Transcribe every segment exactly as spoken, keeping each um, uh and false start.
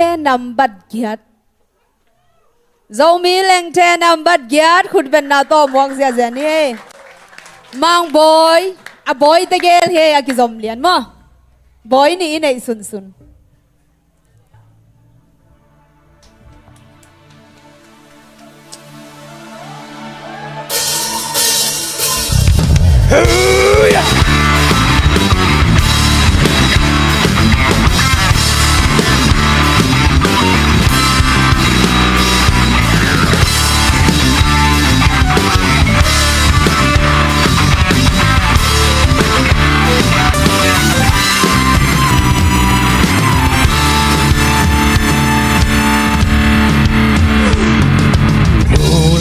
Lengthe nambat giat. Zomi Lengthe nambat giat, khutbetna tawh muak ziahziah ni ei. Mangbawi, a bawi tegel hi ei, a kizom lian maw. Bawi nih i neih sunsun.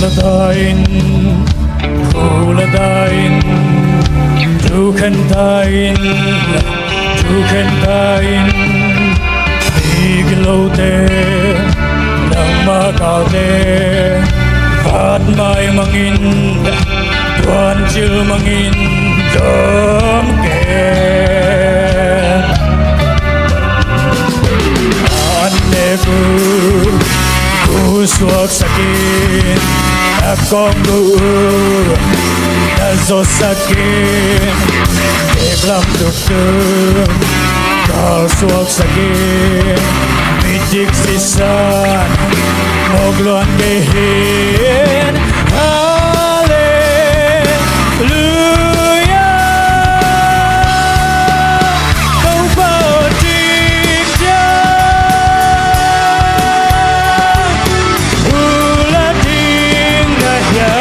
Huladain, huladain, thukhentain, thukhentain, miglote, nangma kalte, phat mai mangin, tuancil mangin, dawm kei. An nek uh, thu suaksakin, a kawm uh, na zawsakin, keklam tuktuk, kal suaksakin, midik sisan, mawk luan kei hin. Halleluia. Topa aw, dik ciang hula ding na hiam?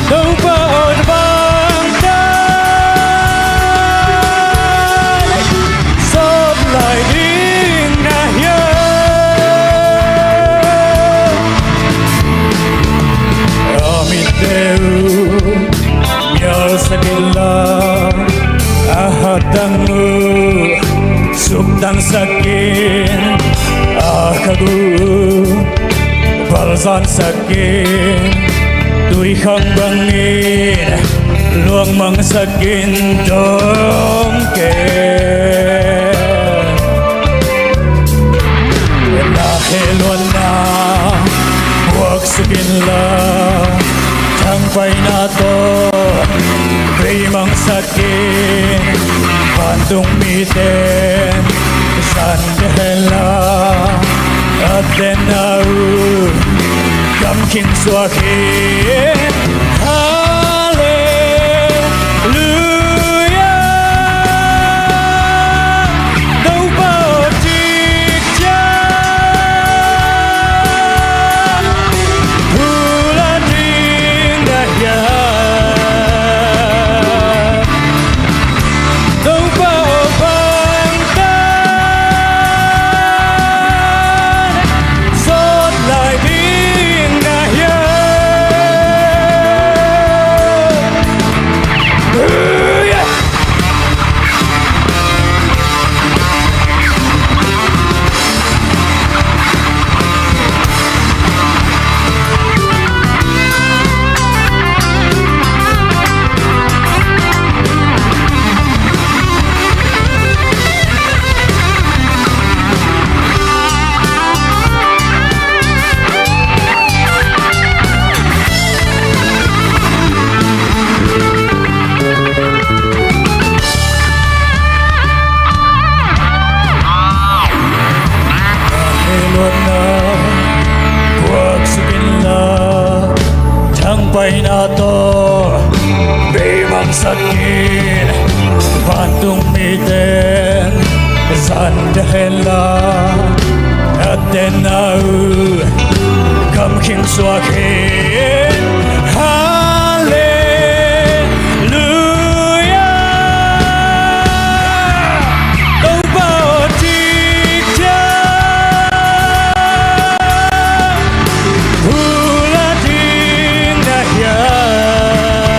Topa aw, bang tan sawt lai ding na hiam? A mitte uh mialsak inla, a hatang uh suktangsak in, a khak uh balzansak in, tuikhang bangin luangmangsak in, dawm kei. Na hehluanna buaksuk inla, thangpaihna tawh beimangsak in, vantung miten zan kei henla, a tenna uh gamkhing suak hi. Halleluia. Topa aw, dik ciang hula ding na hiam? Topa aw, bang tan sawt lai ding na hiam? Hehluanna buaksuk inla, thangpaihna tawh beimangsak in, vantung miten zan kei henla, a tenna uh gamkhing suak hi. Halleluia. Topa aw, dik ciang hula ding na hiam?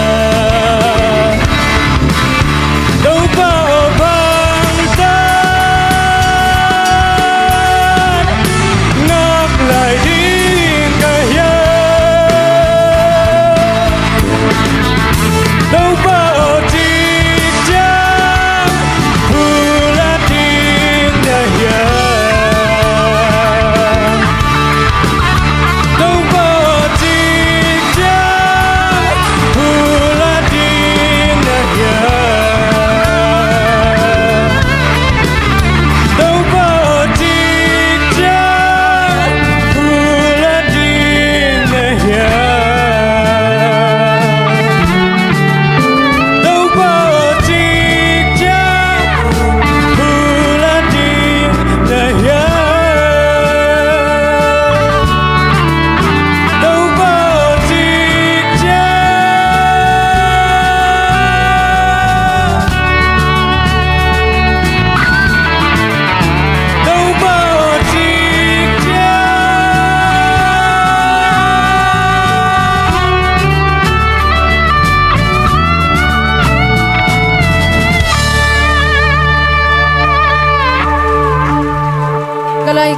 Topa aw, bang tan ngak lai ding ka hiam?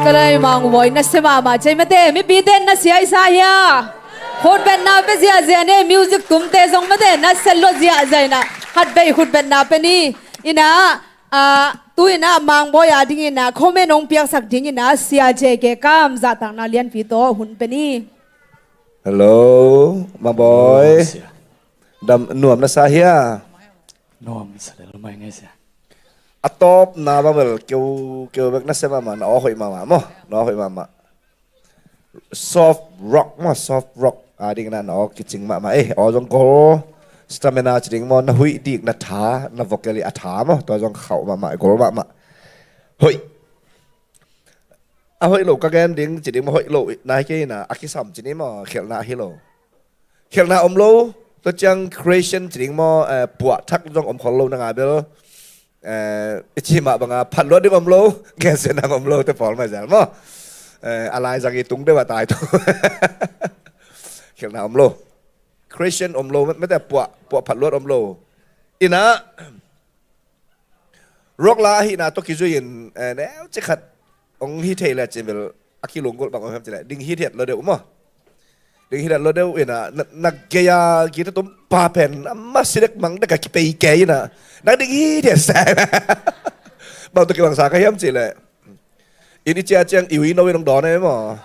Kalai Mangbawi, nasia mahmah cei mate, mipite nasia i sa hia? Khutbetna pe ziahziah ne, music tumte zong mate, nasia lua ziahziah ina, khatvei khutbetna pe ni. Ina, ah, tu ina Mangbawi a ding ina, comment hong piaksak ding ina, Sia J K Kam zahtakna lianpi tawh hun pe ni. Hello, Mangbawi. Sia. Dam, nuam na sa hia? Nuam sa lel mai ngai sia. A tawpna bang bel keu, keu bek nasia mahmah, na aw hoih mahmah maw, na aw hoih mahmah. Soft rock maw, soft rock a ding na, na aw kicing mahmah. Eh, aw zong gol, stamina ci ding maw, na huih dik, na tha, na vocal i a tha maw, tua zong khauh mahmah, gol mahmah. Hoih. A hoih lo ka gen ding ci ding maw, hoih lo na hi kei ina, a kisam ci ni maw, khelhna hi lo. Khelhna om lo, tua ciang creation ci ding maw, eh, puah thak zong om khol lo na ngai bel. Eh, i ci mah banga phat luat ding om lo, gensiatna om lo, te pawl mai zel maw. Eh, a lai zang i tung deuh a tai tu. Khelhna om lo. Creation om lo, mete puah, puah phat luat om lo. Ina, rock la ahihna tawh kizui in, eh, neu cikhat hong hi thei le cin bel a kilunggulh bang om hiam cih leh ding hithiat lo deuh maw. Ding hithiat lo deuh ina, na, na gei a guitar tum pa pen a masi dek mang dek a kipei kei ina, na ding hithiat sa. Bang tawh kibang sa ka hiam cih leh, inn i ciah ciang i uino in hong dawn e maw.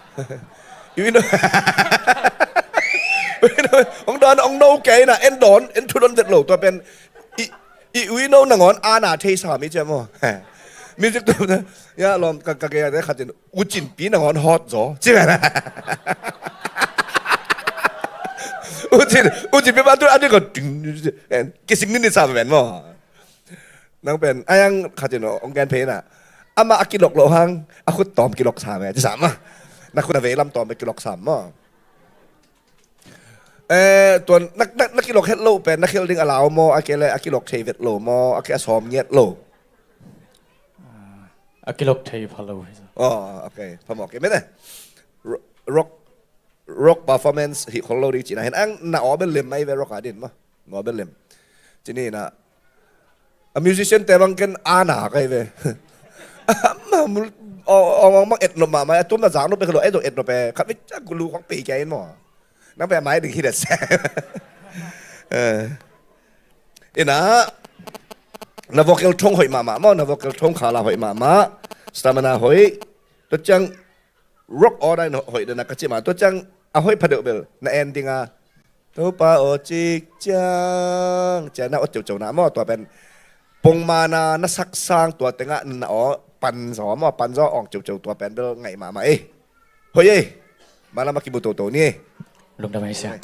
I uino, uino hong dawn, hong no kei na, en dawn, en thu dawn vet lo, tua pen i, i uino nangawn ana thei sa mi ciah maw. Music tu na, ya lawm ka, ka gei a te khat in, U Cin pi nangawn hawt zaw ci ven. U Cin, U Cin pi pa tu a ding ko, kising ni ni sa ven maw. Nang pen, a yang khat in hong gen phei na. Amah a kilok loh hang, a khut tawm kilok sam e, ci sam a. Na khut a veilam tawm kilok sam maw. Eh, tuan, na, na, na kilok het lo pen, na khel ding a lau maw, a kei le, a kilok thei vet lo maw, a kei a sawm ngiat lo. A kilok thei pha lo hi sa. Oh, okay. Pha maw, okay. Mete. Ro-, rock, rock performance hi khol lo ding cina. Hen ang na aw bel lem mai ve rock a din maw. Na aw bel lem. Cini na. A musician te bang ken ana kai ve. Ama mul, aw, aw, mang mang et nop mahmah, a tum na zak nop pe kha lo, et nop, et nop pe. Khat ve cak gulu khong pe kai maw. Nang pe mai ding hi da sa. Eh. Ina, na vocal tone hoih mahmah maw, na vocal tone khala hoih mahmah. Stamina hoih. Tua ciang rock aw dai na hoih dena ka ci mah. Tua ciang a hoih phadeuh bel na en dinga, Topa aw cik ciang, ciang na aw ceuceu na maw, tua pen pongmana na saksang tua tengah na aw panzaw maw, panzaw awng ceuceu tua pen bel ngaih mahmah ei. Hoih ei. Malam a kimu toto ni ei. Lungdam ei sia.